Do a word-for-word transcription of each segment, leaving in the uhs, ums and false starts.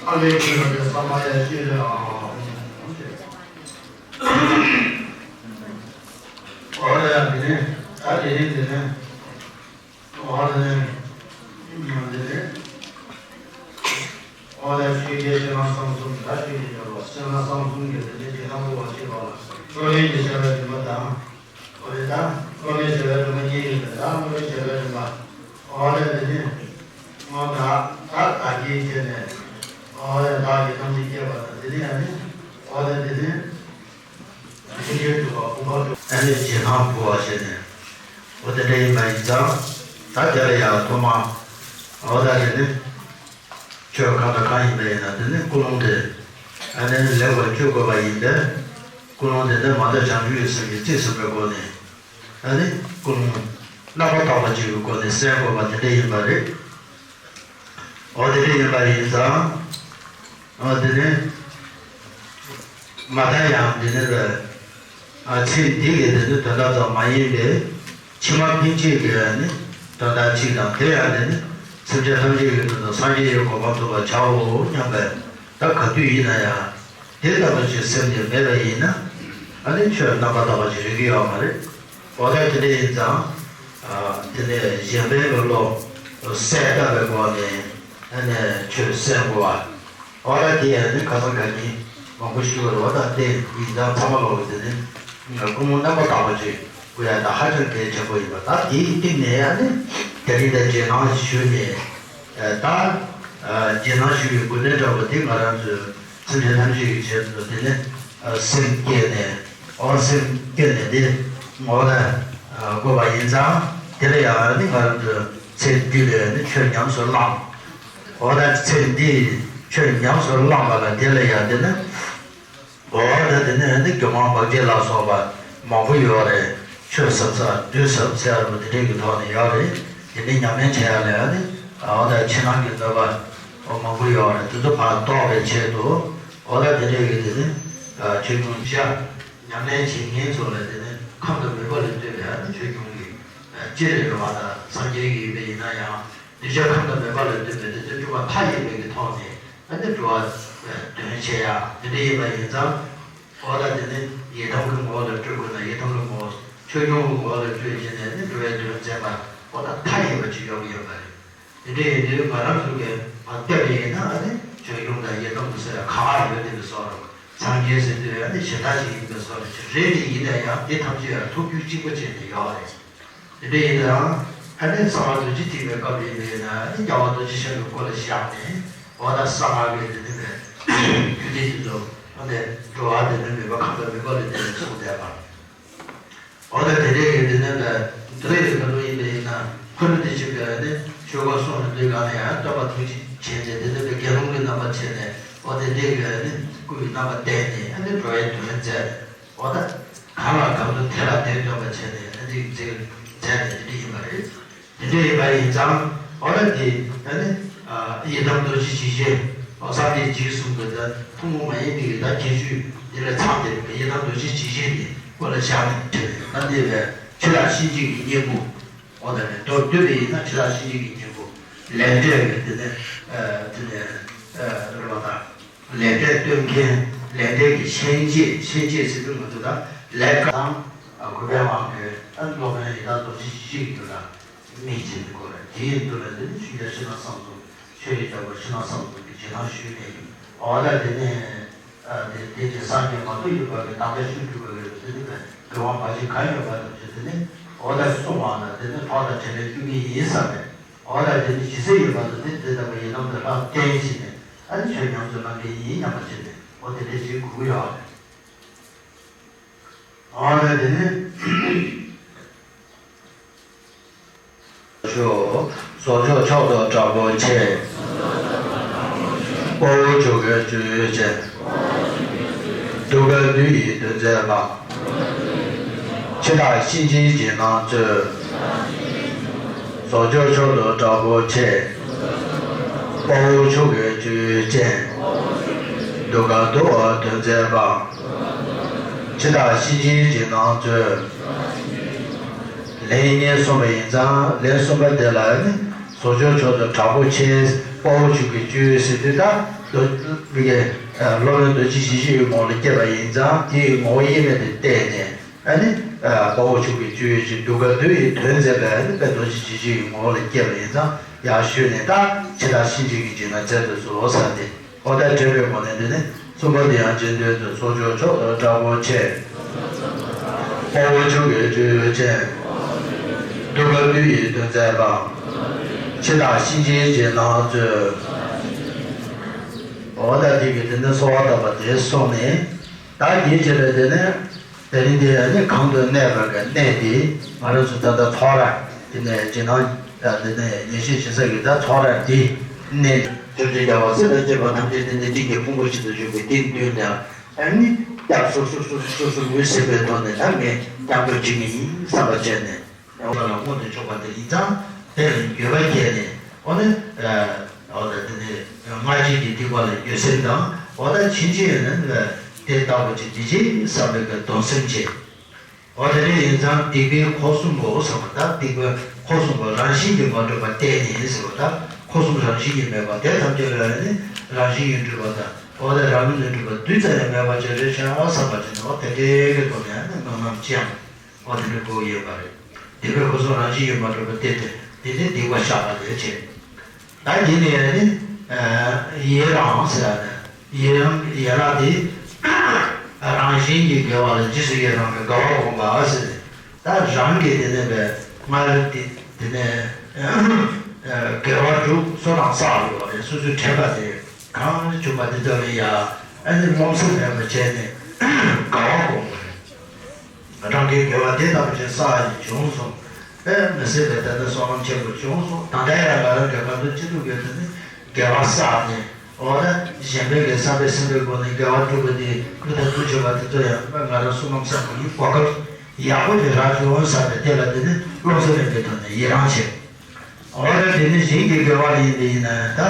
ཨ་ལས་ཀྱི་རང་གི་ས་མ་ཡ་ཤེས་རེད་ཨང་། ཨོ་རེད་ཡ། དེ་ནས་ད་དེ་རིང་དེ་ནས་ཨོ་རེད་ནས་དེ་ནས་ཨོ་རེད། ཆོས་རྒྱལ་ཕྱི་ནང་གསང་གསུམ། ད་ཆོས་ཀྱི་རྒྱལ་པོ་ཕྱི་ནང་གསང་གསུམ་གྱི་དེ་ནས་དེ་ལྟ་བུ་བ་ཤེས་པ་ལ་སློབ་དཔོན་གྱི་བྱ་བའི་རིམ་པ་དང་། ཨོ་རེད། ད་སློབ་མའི་བྱ་བའི་སྒྲོན་མ་གཉིས་ཡོད་པས། ད་སློབ་མའི་བྱ་བའི་སྒྲོན་མ། ཨོ་རེད། དེ་ནས་ང་ད་ད་ད་གིན་བྱས་ནས། ཨོ་རེད། བདག་གིས་ཐམས་ཅད་བསྐྱེད་པ་དང་། དེ་ནས་ཨ་ནི་ཨོ་རེད། དེ་ནས་ཐུགས་རྗེ་སྒྲུབ་པ་ཀུན་དགའ་སྒྲུབ། ཨ་ནི་རྗེས་གནང་ཕུལ་བ་བྱས་ནས། ཨོ་དེ་འདྲ་ཡིན་པ་ཡིན་ཙང་། ད་དེ་ལ་ཡང་ཐོག་མ་ཨོ་ད་དེ་ནི། ཆོས་གང་དང་གང་ཡིན་པ་ཡིན་ན། དེ་ནི་ཀུན་སློང་དེ་ཨ་ནི་ལེགས་པར་བཅོས་དགོས་པ་ཡིན་པས། ཀུན་སློང་དེ་ནི་མ་འདས་བྱང་ཆུབ་ཀྱི་སེམས་ཀྱི་རྩིས་ཟིན་པའི་སྒོ་ནས། ཨ་ནི་ཀུན་སློང་རྣམ་པར་དག་པ་ཅིག་གི་སྒོ་ནས་གསལ་དགོས་པ་དེ་འདྲ་ཡིན་པ་རེད། འོ་དེ་འདྲ་ཡིན་པ་ཡིན་ཙང་། འོ་དེ་ནི་མ་མཐའ་ཡང་དེ་ནི་ལ། ཨ་ཚེ་འདི་གི་དེ་ནི་དོན་དག་ཙམ་མ་ཡིན་པའི། ཕྱི་མ་ཕན་ཆད་ཀྱི་ནི་དོན་དག་ཅིག་དང་། དེ་ཡང་དེ་ནི་སེམས་ཅན་ཐམས་ཅད་ཀྱི་དོན་དུ་སངས་རྒྱས་ཀྱི་གོ་འཕང་ཐོབ་པར་བྱའོ་སྙམ་པས། ད་ག་དུས་ཡིན་ན་ཡང་དེ་ལྟ་བུ་ཞིག་སེམས་ནས་མེད་པ་ཡིན་ན། ཨ་ནི་ཆོས་རྣམ་པར་དག་པ་ཞིག་རིག་གི་ཡོད་མ་རེད། འོ་ད་དེ་འདྲ་ཡིན་ཙང་། ཨ་དེ་ནས་གཞན་ཕན་གྱི་བློ་གསལ་བཏབ་པའི་སྒོ་ནས་ཨ་ནི་ཆོས་གསན་དགོས་པ། འོ་ད་དེ་ཡང་ནི་ཁ་སང་ཁ་ཉིན་མང་པོ་ཞུས་པ་རེད། འོ་ད་དེ་ཡིན་ཙང་ཚང་མ་ལོག་གི་དེ་ནི་ཀུན་སློང་རྣམ་པར་དག་པ་ཅིག་དགོས་ཡ་ད་ཧ་ཅང་གལ་ཆེན་པོ་ཡིན་པ། ད་དེའི་སྟེང་ནས་ཡང་ནི་དེ་རིང་ད་རྗེས་གནང་ཞུས་ནས། ད་རྗེས་གནང་ཞུ་བའི་དགོས་དོན་འདྲ་པོ་དེ་ང་རང་ཚོའི་སེམས་ཅན་ཐམས་ཅད་ཀྱི་ཆེད་དུ་དེ་ནི་སེམས་བསྐྱེད་ནས། འོ་སེམས་བསྐྱེད་ནས་དེ་ངོ་ལ་དགོས་པ་ཡིན་ཙང་། དེ་ལ་ཡང་ནི་ང་རང་ཚོའི་ཚེ་འདི་ལ་ནི་ཆོས་ཉམས་སུ་བླངས། འོ་ད་ཚེ་འདིའི་ཆོས་ཉམས་སུ་བླངས་པ་ལ་དེ་ལ་ཡང་དེ་ནི། འོ་ད་དེ་ནི་ནི་སྒྱུ་མ་སྨྲ་བརྗོད་ལ་སོགས་པ་མང་པོ་ཡོད་རེད། ཆོས་ཟབ་ཟབ་བདུད་ཟབ་ཟེར་བ་དེ་འདྲའི་གི་ཐོག་ནས་ཡོད་རེད། དེ་འདྲའི་ཉམས་ལེན་བྱེད་ཡ་ལ་ཡང་ནི། འོ་ད་ཕྱི་ནང་གི་གནོད་པ་འོ་མང་པོ་ཡོད་རེད། དེ་ཚོ་ཕར་ཟློག་པའི་ཆེད་དུ། འོ་ད་དེ་འདྲའི་གི་དེ་ནི་ཆོས་སྐྱོང་བཅའ། ཉམས་ལེན་བྱེད་མཁན་ཚོ་ལ་དེ་ནི་ཁམས་དང་མོས་པ་ལས་བཏུས་པའི་ཨ་ནི་ཆོས་སྐྱོང་གི་ཅི་རེད་རེད་བ། ད་སངས་རྒྱས་ཀྱི་ཡིན་པ་ཡིན་ན་ཡང་གདུལ་བྱ་ཁམས་དང་མོས་པ་ལས་བཏུས་པའི་དེ་ཚོ་སྤྲུལ་པ་མཐའ་ཡས་པའི་གི་ཐོག་ནས་ཨ་ནི་འགྲོ་བ་དོན་བྱེད་ཡ་དེ་འདྲ་ཡིན་པ་ཡིན་ཙང་། འོ་ད་དེ་ནི་ཡི་དམ་གྱི་ངོ་བོ་ལ་སྤྲུལ་དགོས་ན་ཡི་དམ་གྱི་ངོ་བོ། ཆོས་སྐྱོང་གི་ངོ་བོ་ལ་སྤྲུལ་བྱས་ནས་ནི་འགྲོ་བའི་དོན་མཛད་པ། འོ་ད་མཐའ་ཡས་པ་ཅིག་ཡོང་གི་ཡོད་པ་རེད། དེ་འདྲ་ཡིན་དུས་ང་རང་ཚོ་གིས་མ་བལྟས་པ་ཡིན་ན་ཨ་ནི་ཆོས་སྐྱོང་དང་ཡི་དམ་དུ་ཟེར་གང་ཡོད་དེ་གི་སོགས་རུ་སངས་རྒྱས་ཟེར་དུས་ཨ་ནི་གཞན་དག་ཅིག་ཡིན་པའི་སོགས་རེད། རེད་དེ་ཡིན་ན་ཡང་དེ་ཐམས་ཅད་ཡང་ཐུགས་རྒྱུད་གཅིག་པ་བྱས་ནས་ཡོད་རེད། དེ་འདྲ་ཡིན་ཙང་ཨ་ནི་གསང་བ་རྡོ་རྗེ་ཐེག་པའི་སྐབས་ཡིན་པས་ན་ཨ་ནི་རྒྱལ་བ་རྡོ་རྗེ་འཆང་གི་སྐུ་ལ་བཞག་ནས། འོ་ད་གསང་སྔགས་ཀྱི་དེ་འདྲ་བའི་རྒྱུད་སྡེ་དེ་ཚོ་ཨ་ནི་འགྲོ་བ་དེ་ནི་མོས་པ་ཁམས་དང་མོས་པ་ལས་བཏུས་ནས་གསུངས་བསྡད་པ། འོ་ད་དེ་འདྲའི་གི་དེ་ནས་ལ་དེ་འདྲའི་གི་ཁ་ལོ་ཡིན་པ་ཡིན་ན་འཁོར་ལོ་དེ་ཅིག་གི་ནི་ཆོས་འཁོར་གསུམ་ལ་འདུས་གང་ལ་ཡང་སྟོན་པ་ཐུགས་རྗེ་བྱས་ཏེ་དེ་འདྲ་གི་དགེ་སློང་གི་རྣམ་པ་བྱས་ནས། འོ་དེ་འདྲའི་གི་ནི་སྐུ་ཡི་རྣམ་པ་བསྟན་ནས་ཨ་ནི་འགྲོ་བའི་དོན་མཛད། འོ་ད་གང་ལ་གང་འདུལ་དེ་ལ་དེ་སྟོན་པ་བྱས་ནས་ཨ་ནི་མཛད་མཛད་ནས་དེ་འདྲ་ཡིན་པ་རེད། དེ་འདྲ་ཡིན་པ་ཡིན་ཙང་། འོ་ན་དེ་ཨ་ནི་ཡི་དམ་རྡོ་རྗེ་འཇིགས་བྱེད། འོ་སངས་རྒྱས་རྗེས་གསུངས་པའི་ད་ཐུན་མོང་མ་ཡིན་པའི་ད་ཁྱད་ཆོས་འདི་ལ་ཚང་བསྡད་པའི་ཡི་དམ་རྡོ་རྗེ་འཇིགས་བྱེད་དེ་སྐོར་ལ་བཞག་ནས་བྲིས་པ་ཡིན། ད་འདི་བས་ཆོས་རར་གཤིན་རྗེ་གི་གཉེན་པོ། འོ་ད་ནི་མདོར་བསྡུས་པ་ཡིན་ན་ཆོས་རར་གཤིན་རྗེ་གི་གཉེན་པོ། ལས་འབྲས་ཀྱི་དེ་ནས་ཨ་དེ་ནས་ཨ་རེ་བ་དང་། ལས་འབྲས་སྟོན་མཁན། ལས་འབྲས་ཀྱི་ཤན་འབྱེད། ཤན་འབྱེད་ཟེར་དུས་ང་ཚོ་ད་ལས་ཀ་དང་གུས་པའི་དབང་གིས་ཨ་སློབ་དཔོན་ཡི་དམ་རྡོ་རྗེ་འཇིགས་བྱེད་ཀྱི་ལ་དམིགས་བྱས་ནས་དགོས་རེད། དེའི་མདུན་ལ་འདི་ནི་ཆོས་རྒྱལ་ཕྱི་ནང་གསང་གསུམ། ཆོས་ཀྱི་རྒྱལ་པོ་ཕྱི་ནང་གསང་གསུམ་གྱི་རྗེས་གནང་ཞུས་ནས་ཡིན། འོ་ད་དེ་ནས་ཨ་དེ་དེ་དེ་སངས་རྒྱས་མ་ཐོབ་ཡོད་པ་གི་དམ་བཅའ་ཞུ་དགོས་པ་རེད། དེ་ནི་དགེ་བ་བ་ཞིག་གང་ཡོད་པ་དང་བཅས་དེ་ནི་འོ་ད་གསུང་བ་ལ་དེ་ནི་ཐོག་དང་བྲལ་ལས་བསྐྱུར་གྱི་ཡིན་བསམ་པས། འོ་ད་དེ་ནི་ཇི་སྲིད་ཡོད་པ་དང་དེ་དེ་ལྟ་བུའི་ཡི་དམ་དུ་ལྷག་བརྟན་བྱས་ནས་ཨ་ནི་ཆོས་ཉམས་སུ་བླང་གི་ཡིན་སྙམ་པ་བྱས་ནས་འོ་དེ་འདྲའི་ཞིག་དགོས་ཀྱི་ཡོད་རེད། ཨ་ནི་དེ་ནི། ཞུ། ཟོ་ཅོག་མཆོག་ཏུ་དྲག་པོ་ཆེ། དཔའ་བོ་ཆོས་ཀྱི་སྤྱོད་ཡུལ་ཅན། གདུགས་དཀར་བདུད་ཡི་གདུང་རྩེ་པ། འཆི་བདག་གཤིན་རྗེའི་འཇིགས་སྣང་མཛད། ཟོ་ཅོག་མཆོག་ཏུ་དྲག་པོ་ཆེ། དཔའ་བོ་ཆོས་ཀྱི་སྤྱོད་ཡུལ་ཅན། གདུགས་དཀར་གདུག་པའི་གདུང་རྩེ་པ། འཆི་བདག་གཤིན་རྗེའི་འཇིགས་སྣང་མཛད། ལན་གཉིས་གསུངས་པ་ཡིན་ཙང་ལན་གསུམ་པ་དེ་ལ་ནི་ཟོ་ཅོག་མཆོག་ཏུ་དྲག་པོ་ཆེ། དཔའ་བོ་ཆོས་ཀྱི་སྤྱོད་ཡུལ་ཟེར་དུས་ད་མདོ་མི་དགེ་སློབ་དཔོན་རྡོ་རྗེ་འཆང་ཆེན་པོའི་ངོ་ལ་སྐྱེས་པ་ཡིན་ཙང་དེའི་ངོ་བོ་དབྱེར་མེད་དུ་བལྟས་ནས། ཨ་ནི། དཔའ་བོ་ཆོས་ཀྱི་སྤྱོད་ཡུལ་གྱི་གདུགས་དཀར་བདུད་ཡི་གདུང་རྩེ་པ་ནི་དཔལ་རྡོ་རྗེ་འཆང་ཆེན་པོའི་ངོ་ལ་སྐྱེས་པ་ཡིན་ཙང་ཡར་ཞུས་ནས་ད་འཆི་བདག་གཤིན་རྗེ་གི་འཇིགས་སྣང་མཛད་དུ་གསོལ་ཟེར་ཏེ། འོ་ད་དྲན་པའི་སྒོ་ནས་འདི་ནི་གསུམ་པ་འདི་ཡང་རྗེས་ཟློས་དུ། ཟོ་ཅོག་མཆོག་ཏུ་དྲག་པོ་ཆེ། དཔའ་བོ་ཆོས་ཀྱི་སྤྱོད་ཡུལ་ཅན། གདུགས་དཀར་བདུད་ཡི་གདུང་རྩེ་པ། འཆི་བདག་གཤིན་རྗེའི་འཇིགས་སྣང་མཛད། འོ་ད་འདི་གི་དེ་ནི་གསོལ་བ་བཏབ་པ་དེ་སོང་ནས། ད་འདི་བྱས་པའི་དེ་ནི། དེ་རིང་འདི་ནི་གང་དུ་གནས་པར་གི་གནས་དེ་ང་རང་ཚོ་ད་ལྟ་ཚོགས་ར་དེ་ནས་རྗེས་གནང་དེ་ནས་ཉེར་ཞི་ཞེ་ས་གི་ད་ཚོགས་ར་དེ་གནས་ཐུགས་རྗེ་རྒྱལ་བ་སྲས་དང་བཅས་པ་ཐམས་ཅད་དེ་ནས་སྤྲིན་གྱི་ཕུང་པོ་ཞིག་ཏུ་བཞུགས་པའི་རྟེན་མདུན་དུ་ཨ་ནི་སྐྱབས་སུ་སུ་སུ་སུ་སུ་ངོས་ཟིན་པའི་ཐོག་ནས་ད་ངས་སྐྱབས་འགྲོ་བྱེད་ངེས་ཡིན་བསམ་པ་བྱས་ནས། འོ་ལ་སྔོན་དུ་ཕྱོགས་པ་དེ་ཡིན་ཙང་དེ་ལ་འགྱོད་པ་སྐྱེས་ནས་འོ་ནི། འོ་ལ་དེ་ནི་སྔ་རྗེས་ཀྱི་སྡིག་པ་ལ་འགྱོད་སེམས་དང་འོ་ད་ཕྱིན་ཆད་ནི་དེ་ལྟ་བུ་ཅིག་འདི་ཅིག་བསམ་པའི་གི་གདུང་སེམས་བྱེད། འོ་དེ་འདྲ་ཡིན་ཙང་སྡིག་པའི་འཁོར་གསུམ་པོ་བསམ་པ་ད་སྡིག་པའི་འཁོར་གསུམ་པོ་རང་བཞིན་གྱིས་མ་གྲུབ་པ་གཏན་ནས་ཟེར་བ་ད་འཁོར་གསུམ་རང་བཞིན་གྱིས་མེད་པ་དེ་ཐམས་ཅད་ལ་ནི་རང་བཞིན་གྱིས་གྲུབ་པ་དང་འོ་དེ་རང་ངོས་ནས་གྲུབ་པ་རྡུལ་ཙམ་ཡང་མེད་པ་ཅིག་རེད་ཤག་བསམ་པ་ཅིག་ནི་འོ་དེ་འདྲའི་གི་ཐོག་ནས་ནི་སྨོན་ལམ་ཅི་ཡང་། འོ་དེ་འདྲ་དགོས་ཡོད་པ་རེད། སྡིག་པའི་འཁོར་གསུམ་རང་བཞིན་གྱིས་མ་གྲུབ་པ་སྟེ་དེ་དེ་སྡིག་པ་བཤགས་པ་ལས་བྱེད། ད་འདི་ནས་ནི། ཡི་རང་ཟེར་ཡ་ནི་ཡི་རང་ཡི་རང་དེ། རང་བཞིན་གྱིས་དགེ་བ་ལ་རྗེས་སུ་ཡི་རང་གི་དགའ་བ་སྒོམ་པ་ཟེར། ད་རང་གི་དེ་ནས་པའི་སྔར་དེ་དེ་ནས་དགེ་བ་དྲུག་བསོད་ནམས་བསགས་ཡོད་པ་རེད། སོ་སོའི་དྲན་པ་དེ་གང་བྱུང་བ་དེ་ཚོ་ལ་ཡ་ཨ་ནི་རློམ་སེམས་མེད་པ་བྱས་ནས་དགའ་བ་སྒོམ་པ་རེད། རང་གི་དགེ་བ་དེ་ལྟ་བུ་ཅིག་བསགས་ནས་བྱུང་སོང་། ཨེ་མི་སྲིད་པའི་ད་ལྟ་བསོད་ནམས་ཆེན་པོ་བྱུང་སོང་། ད་ལྟ་ཡང་ང་རང་གི་ག་ཚོད་ཅི་ཐུབ་ཀྱི་དེ་ནི་དགེ་བ་བསགས་ནས་འོ་ད་གཞན་ཕན་གྱི་བསམ་པས་སེམས་པའི་སྒོ་ནས་དགེ་བ་སྒྲུབ་པ་དེ་ཀུན་ད་ཐུགས་ཆེ་བ་དེ་ཚོ་ཡང་ང་རང་བསོད་ནམས་བསགས་པ་ཡིན། གོ་སྐབས་ཡག་པོ་ཅིག་རག་བྱུང་བསམ་ནས་དེ་ལ་དེ་ནི་རློམ་སེམས་མེད་པའི་ཐོག་ནས་ཡི་རང་བྱེད། འོ་ན་དེ་ནི་གཞན་གྱི་དགེ་བ་ཡིན་པ་ཡིན་ན་ད་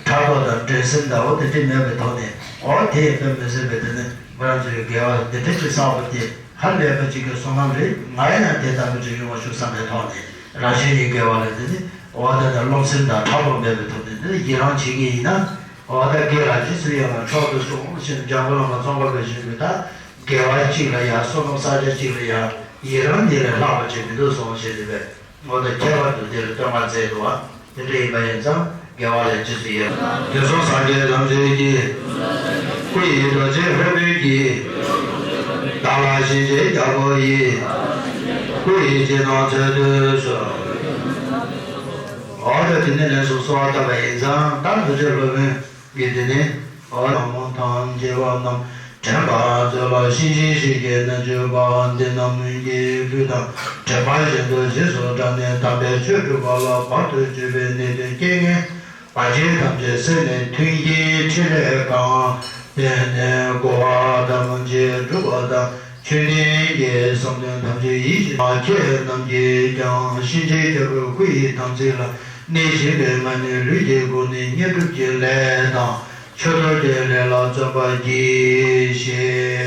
ཕྲག་དོག་དང་འགྲན་སེམས་དང་འོ་དེ་འདྲ་མེད་པའི་ཐོག་ནས་འོ་དེ་ཡིན་པས་མི་སྲིད་པའི་དེ་ནི་ང་རང་ཚོའི་དགེ་བ་འདི་འདྲ་ཅིག་བསགས་པ་དེ་ཧ་ལས་པ་ཅིག་གི་བསོད་ནམས་རེད། ང་ཡང་དེ་ལྟ་བུ་ཅིག་ཡོང་བ་ཤོག་བསམ་པའི་ཐོག་ནས་རང་གཞན་གྱི་དགེ་བ་ལ་དེ་ནི་འོ་དེ་ནི་རློམ་སེམས་དང་ཕྲག་དོག་མེད་པའི་ཐོག་ནས་འདི་ཡི་རང་བྱེད་ཀྱི་ཡིན་ན་འོ་ད་དགེ་ལ་རྗེས་སུ་ཡི་རང་མཆོག་ཏུ་གསུངས་ཞེས་འཇམ་མགོན་བླ་མ་ཙོང་ཁ་པས་བཞེད་པའི་ད་དགེ་བ་གཅིག་ལ་ཡང་བསོད་ནམས་བསགས་བྱ་གཅིག་ལ་ཡང་ཡི་རང་འདི་ལས་ལྷག་པ་ཅིག་མི་འདུག་གསུངས་ཞེས་དེ་བས། འོ་ད་ཁྱད་པར་དུ་འདིར་སྟོན་པར་མཛད་དོ། དེ་འདྲ་ཡིན་པ་ཡིན་ཙང་དགེ་བ་ལས་རྗེས་སུ་ཡི། དུས་གསུམ་སངས་རྒྱས་ཐམས་ཅད་ཀྱི། སྐུ་ཡི་རྡོ་རྗེ་ལྷུན་པོའི་གི། བདག་ལ་ཞིང་གཅེས་རྒྱལ་པོ་ཡི། སྐུ་ཡི་རྗེས་གནང་མཛད་དུ་གསོལ། འོ་ད་དེ་ནས་ལན་གསུམ་གསོལ་བ་བཏབ་པ་ཡིན་ཙང་ད་རྡོ་རྗེ་སློབ་དཔོན། ངས་དེ་ནས་འོ་ལ་མོ་དང་བཅས་པ་རྣམས་དྲན་པ་མཛོད་ལ་གཤིན་རྗེའི་གཤེད་ཀྱི་རྣལ་འབྱོར་པ་འདི་རྣམས་ཀྱི་ལུས་དང་དྲན་པ་བཞིན་དུ་རྗེས་སུ་འབྲངས་ནས་དམ་པའི་ཆོས་སྒྲུབ་པ་ལ་བར་དུ་གཅོད་པའི་ནད་གདོན་རྐྱེན་ངན་བར་ཆད་ཐམས་ཅད་སེལ་ནས་མཐུན་རྐྱེན་འཕྲིན་ལས་གང་ལྡན་ནས་གོ་བ་ཐམས་ཅད་འགྲུབ་པ་དང་། ཆོས་ལྡན་གྱི་བསམ་དོན་ཐམས་ཅད་ཡིད་བཞིན་ཁྱེད་རྣམས་ཀྱིས་ཀྱང་གཤིན་རྗེ་རྒྱལ་པོའི་སྐུ་ཡི་དམ་ཚིག་ལ་གནས་བཞིན་པའི་ངང་ནས་ལུས་ཀྱི་སྒོ་ནས་བསྙེན་སྒྲུབ་ཀྱི་ལས་དང་མཆོད་གཏོར་གྱི་ལས་ལ་བརྩོན་པར་གྱིས་ཤིག་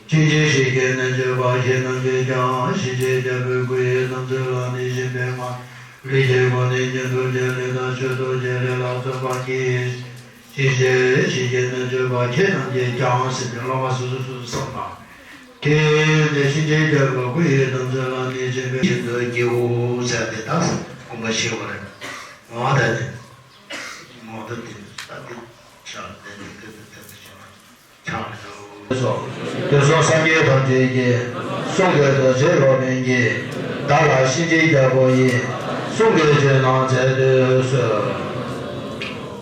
གཤིན་རྗེའི་གཤེད་ཀྱི་རྣལ་འབྱོར་པ་ཁྱེད་རྣམས་ཀྱིས་ཀྱང་གཤིན་རྗེ་རྒྱལ་པོའི་སྐུ་ཡི་དམ་ཚིག་ལ་གནས་བཞིན་པའི་ངང་ལུས་ཀྱི་སྒོ་ནས་བསྙེན་སྒྲུབ་ཀྱི་ལས་དང་མཆོད་གཏོར་གྱི་ལས་ལ་བརྩོན་པར་གྱིས་ཤིག་གཤིན་རྗེའི་གཤེད་ཀྱི་རྣལ་འབྱོར་པ་ཁྱེད་རྣམས་ཀྱིས་ཀྱང་ཟེར་ཏེ་སློབ་མ་སོ་སོ་སོ་སོ་བསམ་ན། དེ་ནས་གཤིན་རྗེ་རྒྱལ་པོ་སྐུ་ཡི་དམ་ཚིག་ལ་གནས་བཞིན་པའི་ཤིན་ཏུ་སྐྱེའོ་ཟེར་ཏེ་ད་དགོངས་པ་བཞེས་པ་རེད། འོ་ད་དེ་ངོ་ཐུབ་དེ་ད་དེ་ཕྱག་དེ་ནས་དེ་དེ་དེ་དེ་ཕྱག་ཕྱག་ལ་ཞོག་དུས་གསུམ་སངས་རྒྱས་ཐམས་ཅད་ཀྱི། གསུང་གི་རྡོ་རྗེ་སློབ་དཔོན་གྱིས། བདག་ལ་གཤིན་རྗེ་རྒྱལ་པོ་ཡི། གསུང་གི་རྗེས་གནང་མཛད་དུ་གསོལ།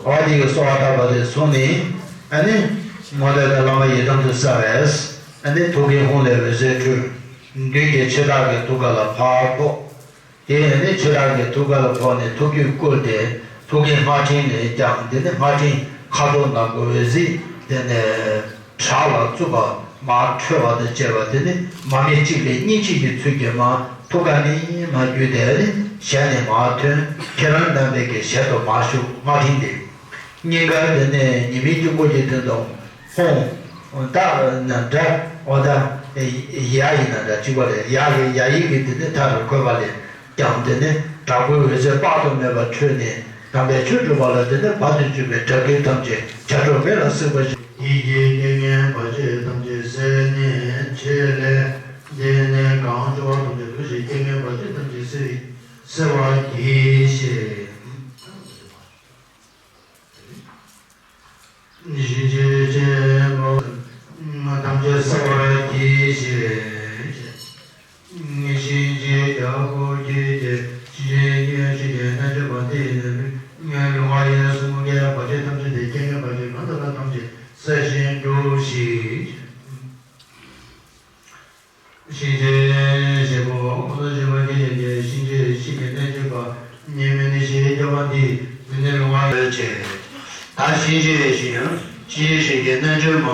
འོ་དེ་གི་གསོལ་བ་བཏབ་པ་དེ་གསུངས་ནས་ཨ་ནི་མོ་དེ་དང་བླ་མ་ཡི་དམ་དུ་གསལ་བས། ཨ་ནི་ཐུགས་ཀའི་ཧཱུྃ་ལས་འོད་ཟེར་འཕྲོས། མདུན་གྱི་ཕྱི་དར་གྱི་ཐུགས་ཀ་ལ་ཕར་ཕོག་དེ་ནས་ཕྱི་དར་གྱི་ཐུགས་ཀ་ལ་ཕོག་ནས་ཐུགས་རྒྱུད་བསྐུལ་ཏེ་ཐུགས་ཀའི་སྔགས་ཕྲེང་ནས་ཀྱང་དེ་ནས་སྔགས་ཕྲེང་ཁ་དོག་ནག་པོའི་འོད་ཟེར་དེ་ནས་བྲག་ལ་བཙུགས་པ་མར་འཕྲོས་པ་དང་བཅས་པ་དེ་ནས་མར་མེ་གཅིག་ལས་གཉིས་གཅིག་གི་ཚུལ་གྱིས་མར་ཐུགས་ཀ་ནས་མར་བརྒྱུད་དེ་ཞལ་ནས་མར་ཐོན། ཁྱེད་རང་རྣམ་པའི་གི་ཞལ་དུ་མར་ཞུགས། སྔགས་ཕྲེང་དེ་སྙིང་ག་དེ་ནས་ཉི་མའི་སྤྱི་བོ་གི་སྟེང་དུ། ཧཱུྃ། ད་ན་འདྲ། འོ་ད་ཡ་ཡིན་ན་འདྲ་གཅིག་པ་རེད། ཡ་གི་ཡ་ཡིག་གི་དེ་ནི་མཐའ་རུ་བཀོད་པ་ལས་ཀྱང་དེ་ནི་དྲག་པོའི་འོད་ཟེར་དཔག་ཏུ་མེད་པ་འཕྲོས་ནས་དམ་པའི་ཆོས་སྒྲུབ་པ་ལ་དེ་ནི་བར་དུ་གཅོད་པའི་དགྲ་བགེགས་ཐམས་ཅད་བྱ་སྒྲོ་མེ་ལ་བསྲེགས་པ་བཞིན། ཡིད་ཀྱི་རྐྱེན་ངན་བར་ཆད་ཐམས་ཅད་སེལ་ནས་ཆེ་ལས་འདས་ནས་གང་བྱུང་བ་ཐམས་ཅད་ལུས་ཀྱི་རྐྱེན་ངན་བར་ཆད་ཐམས་ཅད་སེལ་སེལ་བར་གྱིས་ཤིག་གཤིན་རྗེ་ཆེན་པོ་ཐམས་ཅད་སེལ་བར་གྱིས་ཤིག་གཤིན་རྗེའི་རྒྱལ་པོ་ཁྱེད་ཀྱིས་གཤིན་རྗེའི་གཤིན་རྗེའི་རྣལ་འབྱོར་པ་འདི་ཡི་ལུས་ལུས་ངག་ཡིད་གསུམ་གའི་བར་ཆད་ཐམས་ཅད་དེ་རྐྱེན་ངན་བར་ཆད་གང་དག་ལ་ཐམས་ཅད་སེལ་ཞིང་སྒྲུབས་ཤིག་གཤིན་རྗེའི་གཤེད་པོ་ཁོ་ན་བཞི་པ་ཁྱེད་ཀྱིས་གཤིན་རྗེའི་གཤིན་རྗེའི་རྣལ་འབྱོར་པ་ཉེས་དམིགས་ནི་ཞེས་བྱ་བ་འདི་འདི་ནི་ལུང་བ་ཡོད་ཅེས། ད་གཤིན་རྗེའི་གཤིན་ཡང་གཤིན་རྗེའི་གཤིན་རྗེའི་རྣལ་འབྱོར་མ་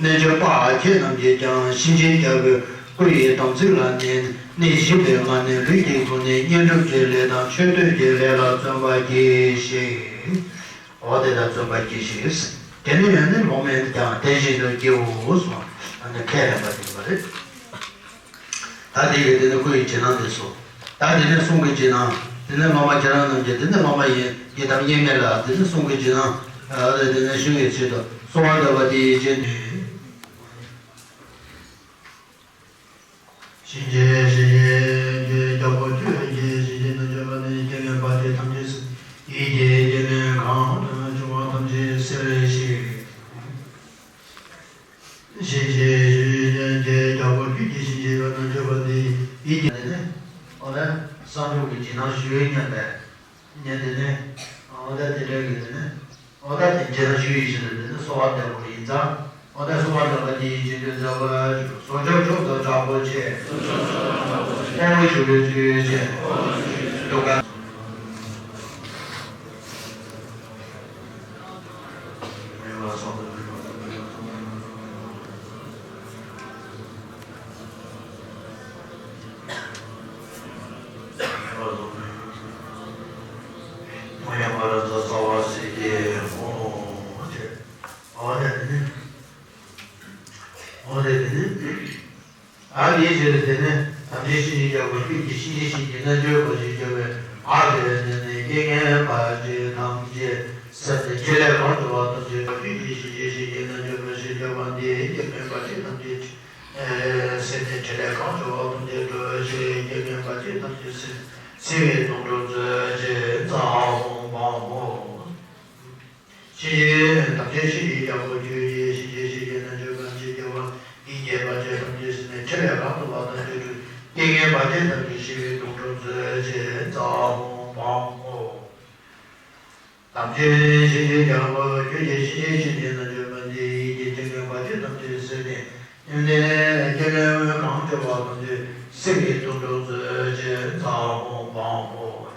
རྣལ་འབྱོར་པ་ཁྱེད་རྣམས་ཀྱིས་ཀྱང་གཤིན་རྗེའི་རྒྱལ་པོའི་སྐུ་ཡི་དམ་ཚིག་ལ་ནི་ནི་ཞིབ་པའི་ངང་ནས་ལུས་ཀྱི་སྒོ་ནས་བསྙེན་སྒྲུབ་ཀྱི་ལས་དང་མཆོད་བསྟོད་ཀྱི་ལས་ལ་བརྩོན་པར་གྱིས་ཤིག་འོ་དེ་ལ་བརྩོན་པར་གྱིས་ཤིག་དེ་ནས་ཡང་ནི་སློབ་མས་ཀྱང་དེ་བཞིན་དུ་བགྱིའོ་གསུངས། ཨ་ནི་ཁས་ལེན་པ་དེ་ཡིན་པ་རེད། ད་དེ་གི་དེ་ནི་སྐུ་ཡི་རྗེས་གནང་དེ་སོ། ད་དེ་ནི་གསུང་གི་རྗེས་གནང་། དེ་ནི་སློབ་མ་ཁྱེད་རང་རྣམས་ཀྱིས་དེ་ནི་སློབ་མ་ཡིན་ཡི་དམ་དབྱེར་མེད་ལ་དེ་ནི་གསུང་གི་རྗེས་གནང་། ཨ་དེ་ནི་ཞུ་བའི་ཆེད་དུ་གསོལ་བ་འདེབས་པ་དེ་ཡི་རྗེས་ནི། གཤིན་རྗེ་གཤེད་ཀྱི་རྒྱལ་པོ་ཁྱོད་ཀྱིས་གཤིན་རྗེའི་རྣལ་འབྱོར་པ་ནི་རྐྱེན་ངན་བར་ཆད་ཐམས་ཅད་སེལ། ཡིད་ཀྱི་རྐྱེན་ངན་གང་དུ་བྱུང་བ་ཐམས་ཅད་སེལ་ཞིག་གཤིན་རྗེ་གཤེད་ཀྱི་རྒྱལ་པོ་ཁྱོད་ཀྱིས་གཤིན་རྗེའི་རྣལ་འབྱོར་པ་འདི་ཡིད་ཀྱི་ནི་འོ་ན་བསང་ཆུ་གི་རྗེས་གནང་ཞུ་ཡི་སྙམ་པས། ཉན་དེ་ནས་འོ་ད་དེ་འདྲ་གི་དེ་ནས་འོ་ད་དེ་རྗེས་གནང་ཞུ་ཡི་ཞིག་ལ་དེ་ནས་གསོལ་བ་འདེབས་དགོས་ཡིན་ཙང་། འོ་ད་གསོལ་བ་འདེབས་པ་དེ་ཡི་རྗེས་ཟློས་མཛད་པར་ཞུ། ཟོ་ཅོག་ཅོག་ཏུ་དྲག་པོ་ཆེ། དཔའ་བོ་ཞུ་བའི་ཚུལ་བཞིན་དུ་ག་ཨ་ནི་ཞེས་དེ་ནས་དམ་ཅན་གཤིན་རྗེའི་རྒྱལ་པོ་ཁྱོད་ཀྱིས་གཤིན་རྗེ་གཤེད་ཀྱི་རྣལ་འབྱོར་པ་ཞེས་བྱ་བའི་ཨ་དེ་ནས་ནི་རྐྱེན་ངན་བར་ཆད་ཐམས་ཅད་སེལ་ཏེ་ཆེ་ལས་གང་བྱུང་བ་ཐམས་ཅད་ཁྱོད་ཀྱིས་གཤིན་རྗེ་གཤེད་ཀྱི་རྣལ་འབྱོར་པ་ཞེས་བྱ་བ་འདིའི་རྐྱེན་ངན་བར་ཆད་ཐམས་ཅད་སེལ་ཏེ་ཆེ་ལས་གང་བྱུང་བ་ཐམས་ཅད་སྒྲོལ་ཞིང་རྐྱེན་ངན་བར་ཆད་ཐམས་ཅད་སེལ་སེལ་བའི་དོན་སྒྲུབ་མཛོད་ཅིག་ཛཿཧཱུྃ་བཾ་ཧོཿ་གཤིན་རྗེ་དམ་ཅན་གཤེད་ཀྱི་རྒྱལ་པོ་ཁྱོད་ཀྱིས་གཤིན་རྗེ་གཤེད་ཀྱི་རྣལ་འབྱོར་པ་ཞེས་བྱ་བ་ཡིད་ཀྱི་བར་ཆད་ཐམས་ཅད་སེལ་ནས་ཆེ་ལས་གང་ཐུབ་པ་ཐམས་ཅད་སྒྲོལ། རྐྱེན་ངན་བར་ཆད་ཐམས་ཅད་ཞི་བའི་དོན་སྒྲུབ་མཛོད་ཅིག་ཛཿཧཱུྃ་བཾ་ཧོཿ་དམ་ཅན་གཤེད་ཀྱི་རྒྱལ་པོ་ཁྱོད་ཀྱིས་གཤིན་རྗེ་གཤེད་ཀྱི་རྣལ་འབྱོར་པ་འདི་ཡིད་ཀྱི་རྐྱེན་ངན་བར་ཆད་ཐམས་ཅད་སེལ་ནས་ནི་རྐྱེན་ངན་གང་བྱུང་བ་ཐམས་ཅད་སེལ་བའི་དོན་སྒྲུབ་མཛོད་ཅིག་ཛཿཧཱུྃ་བཾ་ཧོཿ་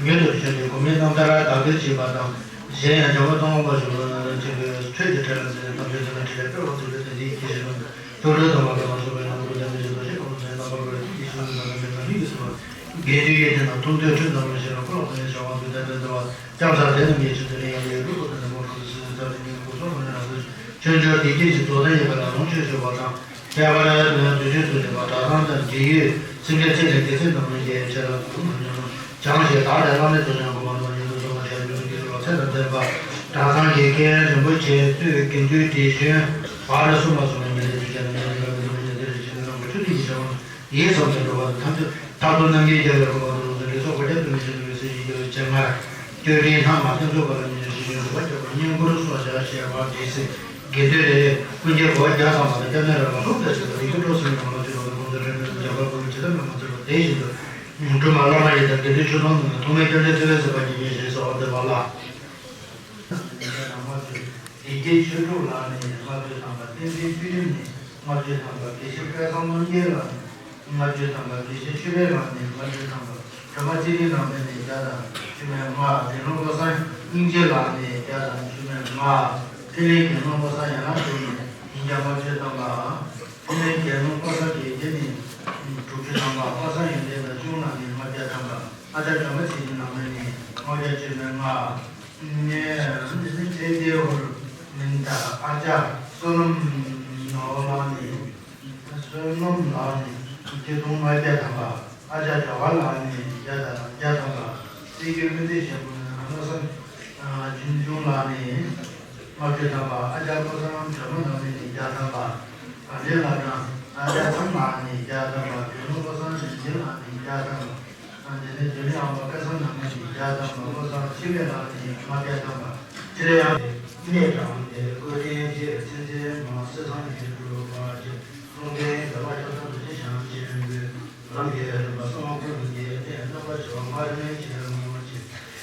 ཉིད་དུ་བྱོན་ཏེ་གོ་མིའི་རྣམ་ཐར་དག་ཐེར་བྱེད་པ་དང་། གཞན་ཡང་འཇམ་དཔལ་ཙོང་ཁ་པ་ཆེན་པོས་ཆོས་ཀྱི་ཁྲིད་ལ་འཛིན་ནས་དམ་ཆོས་ཟིལ་གནོན་ཁྲིད་ལས་སྤེལ་བར་མཛད་པའི་དོན་འདི་ཡི་སྐྱེས་ཆེན་པོ་ཆོ་འཕྲུལ་དམ་པ་ལ་སོགས་པའི་ནང་དུ་བདག་མེད་ཅིང་རྡོ་རྗེ་ཕག་མོ་ཟེར་རྣམ་པར་བཀོད་པའི་ཐུགས་ཀྱི་ཤིང་ལ་ནི་མི་ལུས་ཀྱི་སྲིད་པ། དགེ་འདུན་གྱི་སྡེ་དང་ཐུགས་འདོད་ཁྲིད་ལ་མི་ཤེས་ལ་འཁོར་ལ་མི་ཤེས་བྱ་བ་དུ་ལྡན་ལྡན་འདུལ་བ་ལྕམ་ཚར་དེ་རྣམས་ཀྱི་ཆེད་དུ་ནི་ཡང་ཡོད་ལུགས་པོ་དང་ནི་མོ་ཁྲོ་དུ་སྲིད་ཚར་དེ་ཉིད་ཀྱི་སྐུ་སོགས་མ་ནི་རང་སོ་ཆོས་ ཆོས་འབྱོར་བདེ་སྐྱིད་ཀྱི་རྫོགས་ལྡན་ཡོད་པ་ལ་ལོངས་སྤྱོད་ཆོག་པ་དང་། ཁྱད་པར་དུས་ཆོས་སུ་འདུས་པ་གྲྭ་ཚང་དང་འབྲེལ་ཡོད་སེམས་ཅན་ཚེ་ལས་འདས་ཚེ་དང་མི་འབྱེད་ཆེ་ལ་གོང་མ་ཉམས་སུ་བྱང་ཞིང་དག་ལས་བླ་མེད་དུ་ཡང་གོང་མ་དང་ཉམས་སུ་སོང་བ་ཞལ་འཇུག་གི་ལོ་ཚད་དང་ལྡན་པ། གྲྭ་ཚང་གི་མཁན་རིན་པོ་ཆེ་གཙོས་དགེ་འདུན་སྡེ་གཞོན་བར་གསུམ་ལ་སོགས་པའི་མི་ལས་དུས་ཆེན་ལ་ཉམས་སུ་བླ་མེད་དུ་མི་འབྱེད་ཚེ་ལས་འདས་ཚེ་དང་མི་འབྱེད་ཆོས་སྡུད་ཀྱི་བྱ་བ། ཡིད་བསམ་དུ་འགྲོ་བ་དང་ཐམས་ཅད་མཐར་ཐུག་རྣམ་མཁྱེན་རྒྱལ་བའི་གོ་འཕང་དུ་ལོངས་སུ་སྤྱོད་ཚོགས་བསྐལ་བརྒྱར་སྟོན་པའི་ཆེད་དུ་འོད་གསལ་ཞིང་རྒྱས་པའི་སྤྱན་སྔར། སྐྱབས་འགྲོའི་ལྷ་མ་ཐེ་ཚོམ་པ་ལ་ཉེ་ཞིང་ཞིང་འགྲོ་བ་སྐྱོབ་པ་བསྙེན་བཀུར་སོགས་བྱ་ཞེས་པ་དེ་སྲིད་དགེ་འདུན་ལས་ཀུན་མཁྱེན་གོ་བ་བརྒྱ་ཚང་བ་དང་སྐྱབས་གནས་རབ་དང་ལྷུན་པོ་ཟེར་བ་ཡི་གེ་འགྲོ་སེམས་ཀྱི་ངང་ལ་བྱེད་པ་དང་གོང་དུ་དྲན་པའི་འཇམ་དཔལ་དཔའ་བོས་ཇི་ལྟར་མན་ངག་བརྩམས་པ་དེ་བཞིན་དུ། སྒྲོལ་མ་བླ་མ་ཡི་དམ་དགེ་འདུན་ཆོས་སྡོང་རྣམས་ལ་ཐོགས་མེད་སྐྱབས་མཆི་ཚེ་བའི་སྲིད་པ་ཉིད་ཉིད་ཞེས་གསོལ་བ་འདེབས་པ་ལ། བདེ་སྐྱིད་ཆོས་གྲུབ་ལགས་ནས་ལྔ་བཅུ་ཐམ་པ། བསྟན་འཛིན་བཅུ་བདུན་ནས་ལྔ་བཅུ་ཐམ་པ། དགེ་བཤེས་སྐལ་བཟང་རྣམ་རྒྱལ་ལགས་ནས་ལྔ་བཅུ་ཐམ་པ། དགེ་བཤེས་ཆོས་འཕེལ་ལགས་ནས་ལྔ་བཅུ་ཐམ་པ། སྒྲོལ་མ་ཚེ་རིང་ནང་མི་ནས་བརྒྱ་དང་བཅུ་མེད་ལྔ། དགེ་སློང་བློ་བཟང་སྙིང་རྗེ་ལགས་ནས་བརྒྱ་དང་བཅུ་མེད་ལྔ། ཕྲིན་ལས་དགེ་སློང་བློ་བཟང་ཡན་ལག་འབྱུང་ནས་ཉིས་བརྒྱ་ལྔ་བཅུ་ཐམ་པ། ཕྲིན་ལས་དགེ་སློང་བློ་བཟང་དགེ་རྒྱལ་ནས་དྲུག་ཅུ་ཐམ་པ། བློ་བཟང་ཡོན་ཏན་དང་གཅུང་ལགས་ནས་ལྔ་བརྒྱ་ཐམ་པ། ཨ་ཅག་སྒྲོལ་མ་ཚེ་རིང་ནང་མི་ནས་ལྔ་བརྒྱ་བཅུ་མེད་ལྔ། ནས་ཚེ་བདེ་ཧོར་མིན་ད་ཨ་ཅག་བསོད་ནམས་ནོར་ལགས་ནས། བསོད་ནམས་ལགས་ནས་བརྒྱད་སྟོང་ལྔ་བརྒྱ་ཐམ་པ། ཨ་ཅག་ཇོ་ཁ་ལགས་ནས་བརྒྱ་དང་བརྒྱ་ཐམ་པ། སྲས་ཀྱི་བློན་འདས་ཞན་པོ་ནས་བློ་བཟང་ཆུང་ཆུང་ལགས་ནས་ལྔ་བཅུ་ཐམ་པ། ཨ་ཅག་བློ་བཟང་སྒྲོལ་མ་ནང་མི་ནས་བརྒྱ་ཐམ་པ། དགའ་ལྡན་བླ་བྲང་ཨ་ཅག་ཚང་ལགས་ནས་བརྒྱ་ཐམ་པ། དགེ་སློང་བློ་བཟང་རིན་ཆེན་ལགས་ནས་བརྒྱ་ཐམ་པ། དེ་ནས་དོན་ལས་ཨ་མ་སྐལ་བཟང་ནང་མི་ནས་བརྒྱ་ཐམ་པ། བློ་བཟང་འཆི་མེད་ལགས་ནས་ལྔ་བརྒྱ་ཐམ་པ། ཕྲིན་ལས་ཡང་གནས་དྲངས་ཏེ་སྐུ་རྟེན་རྗེས་ཚེ་ཚེ་མ་སྲིད་སང་ཉིན་གྲུབ་པར་བྱེད། ཀློང་ཆེན་འདུལ་བ་ཤོག་ཐབས་རིན་ཆེན་ཞང་ཆེན་པོས་ལམ་གྱི་རིམ་པ་གསང་བ་ཀུན་གྱི་གནས་རྣམ་པ་བྱེ་བ་ལྔ་ལྡན་ཞེས་མང་བ་བྱེད།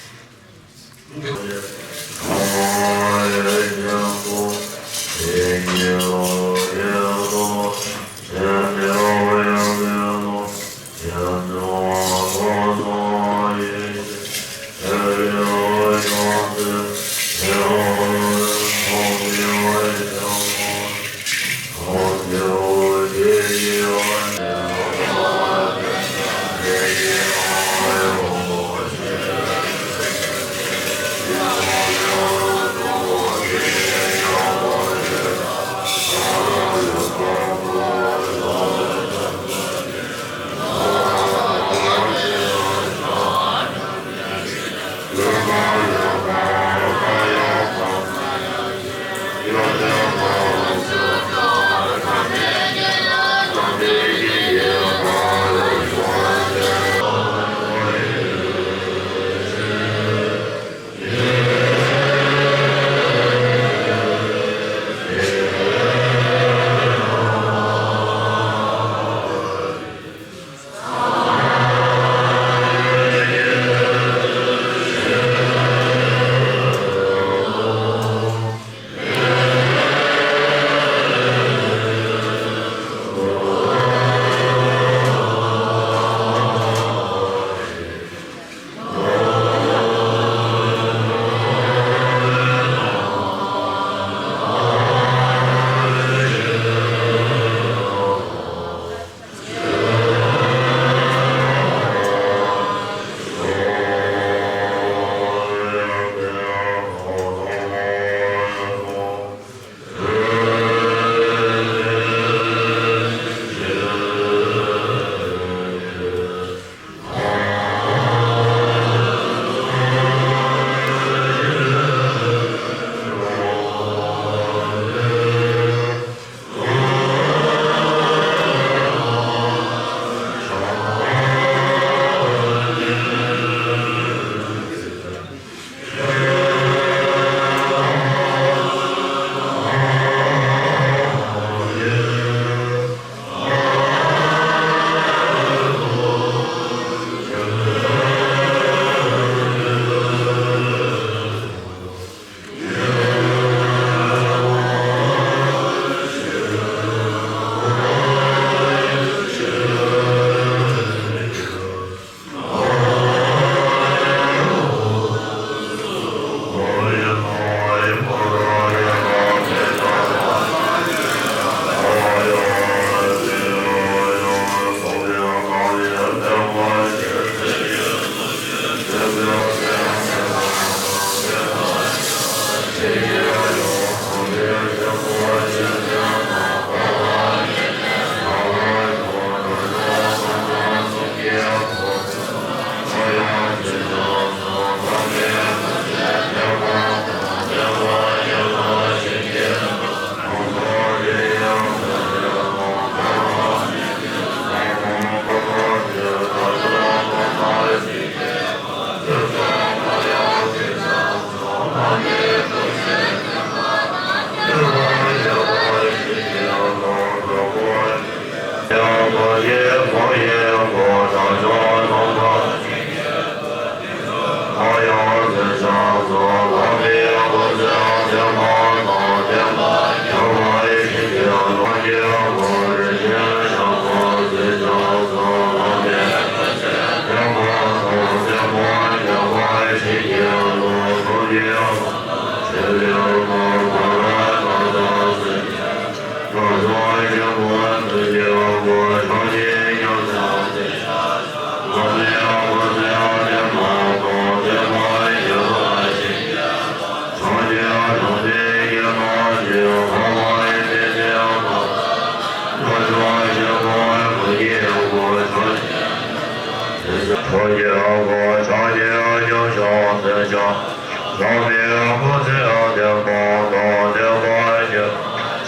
ལམ་ནས་སྐུ་ཚེ་བརྟན་པ་དང་བདེ་བར་གཤེགས།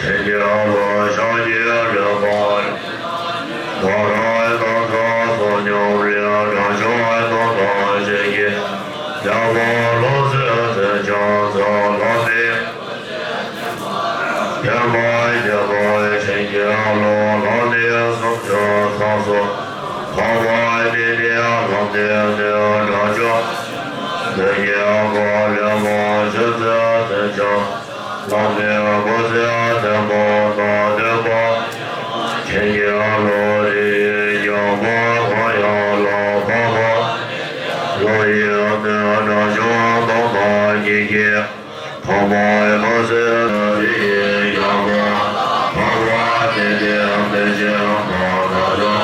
བྱིན་གྱིས་རློབས་ཕྱག་རྒྱའི་རོལ་པ། ང་རང་དང་ཚོགས་བསོད་སྙོམས་རེ། དགྲ་བཅོམ་དང་ཐམས་ཅད་ཀྱི། བདེ་བ་རླུང་སེམས་ཚེ་ཆང་ཚ་ལམ་ནས། བདེ་བར་གཤེགས་པ་བྱིན་གྱིས་རློབས། ལམ་ནས་སུམ་ཅུ་སོ་སོ། འཕགས་པ་སྤྱན་རས་གཟིགས་ལམ་ནས་ནི། དགྲ་བཅོམ་ལས་ཀྱི་གོ་ལེགས་པ་ཆུ་ཚོད་ཚེ་ཆང་། ལམ་ནས་སྐུ་ཚེ་བརྟན་པ་དང་བདེ་བ། བྱིན་གྱིས་རློབས་རིགས་ཡོད་ཀྱང་མ་གང་ཡང་ལ་འཕགས་པ། བློ་ཡི་གནས་དགྲ་བཅོམ་དང་ཐམས་ཅད་ཀྱི། ཐོག་མའི་སྐུ་ཚེ་དེ་ཡི་ཡང་སྒོ་འཕགས་པ་སྤྱན་རས་གཟིགས་མི་ཕྱེད་པ་དགྲ་བཅོམ།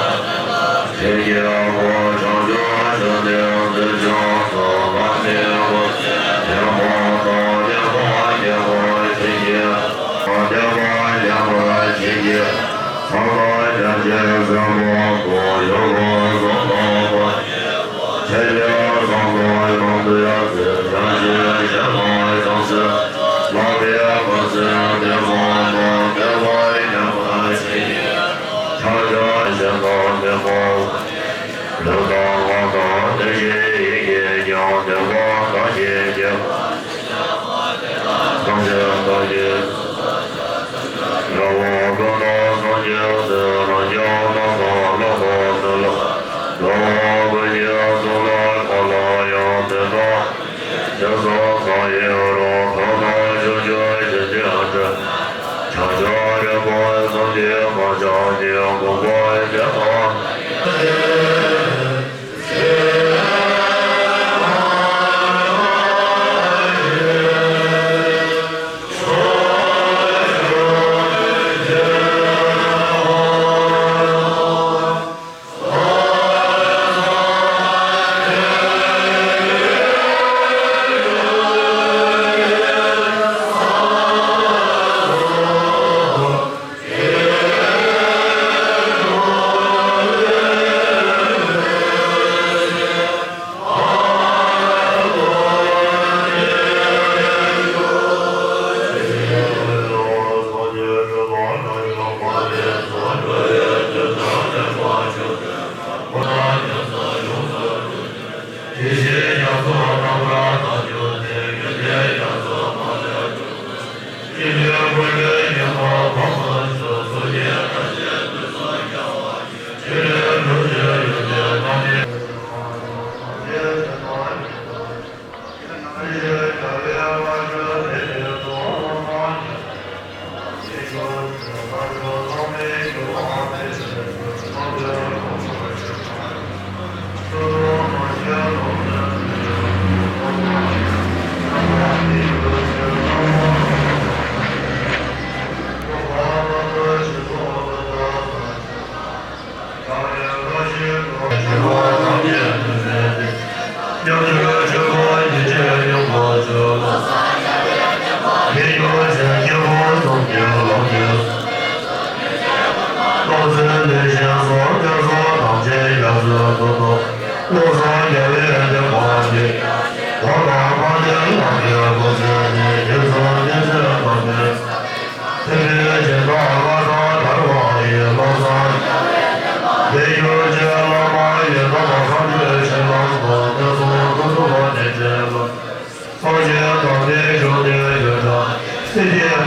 བྱིན་གྱིས་རློབས་བྱང་ཆུབ་ཕྱོགས་བདེ་ཚེ་ཆང་སོགས་ལམ་ནས་སྐུ་ཚེ་བརྟན་པ་དང་བདེ་བ་རྒྱས་པར་བྱིན་གྱིས་བདེ་བ་རྒྱས་པར་བྱིན་གྱིས་བརླབ། ཐམས་ཅད་སེམས་པ་སྒོ་ཡོད་པ་བཟང་པོ་པ། ཆོས་ཀྱི་བཟང་པོ་ཡོངས་སུ་ཡོད་ཚུལ། བྱང་ཆུབ་སེམས་དཔའི་བྱང་སེམས། ལམ་པའི་སྐུ་ཚེ་བརྟན་པ་དང་བདེ་བ་རྒྱས་པར་བྱིན་གྱིས། ཕྱག་རྒྱ་ཆེན་པོ་ནི་མོ། ལུས་དང་ངག་དང་བདེ་གཤེགས་ཡིད་ཀྱིས་ཀྱང་། བདེན་པ་བདག་གིས་ཀྱང་། ཐམས་ཅད་བདག་གིས། རྒྱལ་བ་ཀུན་ཏུ་སངས་རྒྱས་སྲས། རང་རྒྱལ་སྣང་བ་ལྷག་པ་མེད་ལ། འགྲོ་བ་ཀུན་གྱི་གཙུག་ལག་ཁང་ལ་ཡང་དེ་ལྟར། ཞིང་སོགས་གང་ཡིན་རུང་། ཐོབ་ཐང་ཕྱོགས་བཅུའི་ཞིང་ཆེན་དུ། བྱང་ཆུབ་རིག་པའི་སེམས་ཀྱི་དཀར་ཆ་ནི། དགོངས་པ་མཛད་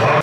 པ།